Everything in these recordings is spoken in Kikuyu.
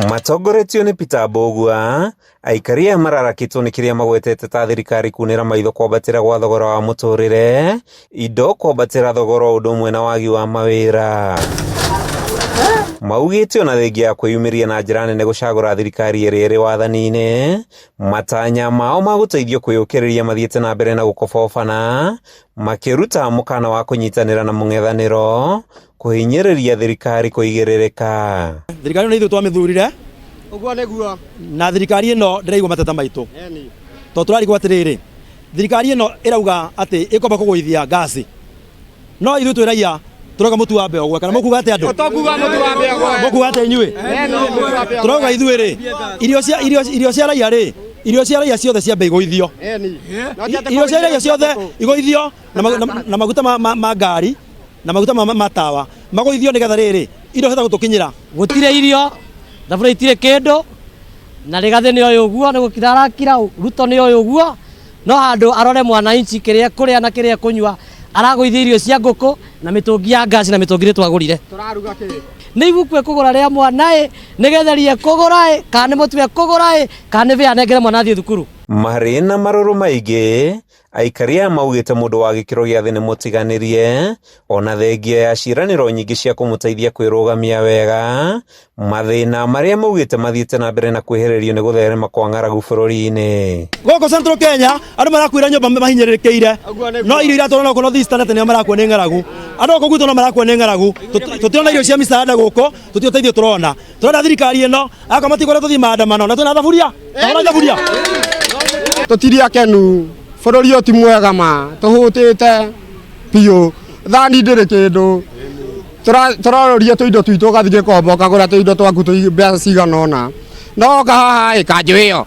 Matongoretio nĩ Peter Mbũgua, aikari aya mararakĩtwo nĩ kĩrĩa magwetete ta thirikari kunĩra maitho kwambatĩra gwa thogora wa mũtũrĩre, indo kwambatĩra thogora o ũndũ ũmwe na wagi wa mawĩra. Maugĩte ona thengia ya kwĩyumĩria na njĩra nene gũcagũra thirikari ĩrĩa ĩrĩ wathani-inĩ, matanya mao ma gũteithio kwĩyũkĩrĩria mathiĩte na mbere na gũkobobana, makĩruta mũkana wa kũnyitanĩra na mũng'ethanĩro kũhinyĩrĩria thirikari kũigĩrĩrĩka. Thirikari ĩno nĩ ithuĩ twamĩthurire. Ũguo nĩguo. Na thirikari ĩno ndĩraigua mateta maitũ. Eni. Tondũ tũrarigwo atĩrĩrĩ, thirikari ĩno ĩrauga atĩ ĩkwamba kũgũithia ngasi. No ithuĩ twĩ raia tũrauga mũtu wambe ũgwe kana mũkuga atĩa andũ? Tũkuga mũtu wambe ũgwe. Mũkuga atĩa inyuĩ? Tũrauga ithuĩ rĩ, irio cia irio irio cia raia rĩ, irio cia raia ciothe ciambe igũithio. Eni. Irio cia raia ciothe igũithio na maguta ma ngari na maguta ma tawa magũithio nĩgetha rĩrĩ indo cihote gũtũkinyĩra. Gũtirĩ irio, thaburia itirĩ kĩndũ, na Rigathĩ nĩ oĩ ũguo, nĩ gũkira arakira, Ruto nĩ oĩ ũguo, no handũ arore mwananchi kĩrĩa ekũrĩa na kĩrĩa ekũnyua, aragũithia irio cia ngũkũ na mĩtũngi ya ngaci na mĩtũngi nĩ twagũrire. Tũraruga kĩ? Nĩ ibuku ekũgũra rĩa mwana ĩ, nĩ gĩtheri ekũgũra ĩ, kana nĩ mũtu ekũgũra ĩ, kana nĩ bĩa anengere mwana athiĩ thukuru? Marĩ na marũrũ maingĩ, Aikari aya maugĩte mũndũ wa gĩkĩro gĩa thĩ nĩ mũtiganĩrie, ona thengia ya ciĩranĩro nyingĩ cia kũmũteithia kwĩrũgamia wega, mathĩna marĩa maugĩte mathiĩte na mbere na kwĩhĩrĩrio nĩ gũtherema kwa ng'aragu bũrũri-inĩ. Gũkũ Central Kenya andũ marakuĩra nyũmba mahinyĩrĩrĩkĩire, no irio iratwarwo na gũkũ North Eastern atĩ nĩo marakua nĩ ng'aragu. Andũ gũkũ gwitũ no marakua nĩ ng'aragu. Tũtirona irio cia misaada gũkũ, tũtirĩ ũteithio tũrona. Tũrenda thirikari ĩno akorwo matikwenda tũthiĩ maandamano na twĩna thaburia. Tũrona thaburia. Tũtirĩ akenu, bũrũri ũyũ ti mwega ma, tũhũtĩte biũ, thani ndĩrĩ kĩndũ, tũrorũria tũindo twitũ ũgathiĩ gĩkomba ũkagũra tũindo twaku mbeca cigana ũna, no woka haha ĩ kanjũ ĩyo,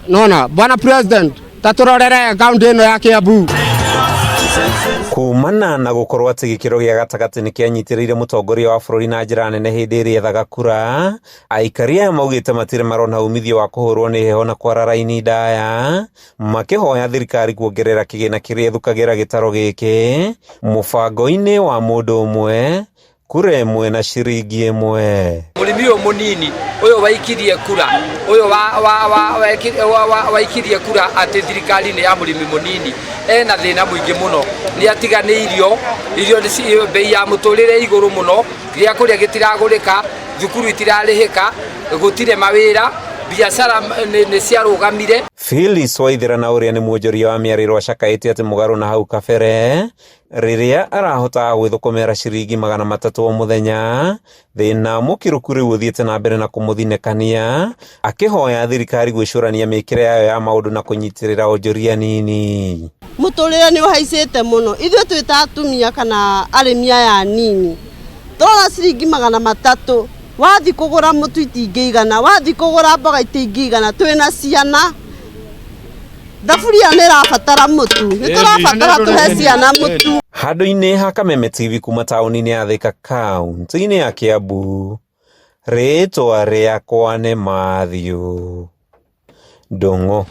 nona bwana president ta tũrorere kaũntĩ ĩno ya Kiambu. Kumana na gũkorwo atĩ gĩkĩro gĩa gatagatĩ nĩ kĩanyitĩrĩire mũtongoria wa bũrũri na njĩra nene hĩndĩ ĩrĩa ethaga kura, aikari aya maugĩte matirĩ marona umithio wa kũhũrwo nĩ heho na kwara raini ndaya, makĩhoya thirikari kuongerera kĩgĩna kĩrĩa ĩthukagĩra gĩtaro gĩkĩ mũbango-inĩ wa mũndũ ũmwe Kura ĩmwe na ciringi ĩmwe. Mũrĩmi ũyũ mũnini ũyũ waikirie kura ũyũ wa, wa, wa, wa, wa, waikirie kura atĩ thirikari nĩ ya mũrĩmi mũnini ena thĩna mũingĩ mũno, nĩ atiganĩirio, irio bei ya mũtũrĩre igũrũ mũno, gĩa kũrĩa gĩtiragũrĩka, thukuru itirarĩhĩka, gũtirĩ mawĩra, biacara nĩ ciarũgamire. Phyllis Waithera na ũrĩa nĩ mwonjoria wa mĩarĩro acakaĩte atĩ mũgarũ na hau kabere Rĩrĩa arahotaga gwĩthũkũmĩra ciringi 300 o mũthenya, thĩna mũkĩrũku rĩu ũthiĩte na mbere na kũmũthinĩkania, akĩhoya thirikari gwĩcũrania mĩkĩre yayo ya maũndũ na kũnyitĩrĩra onjoria anini. Mũtũrĩre nĩ ũhaicĩte mũno, ithuĩ twĩ ta atumia kana arĩmi aya anini, tũrona ciringi 300 wathiĩ kũgũra mũtu itingĩigana, wathiĩ kũgũra mboga itingĩigana, twĩna ciana. Thaburia nĩ ĩrabatara mũtu, nĩ tũrabatara tũhe ciana mũtu. Handũ-inĩ ha Kameme TV kuma taũni-inĩ ya Thika kaũntĩ-inĩ ya Kiambu, rĩtwa rĩakwa nĩ Mathew Ndung'u.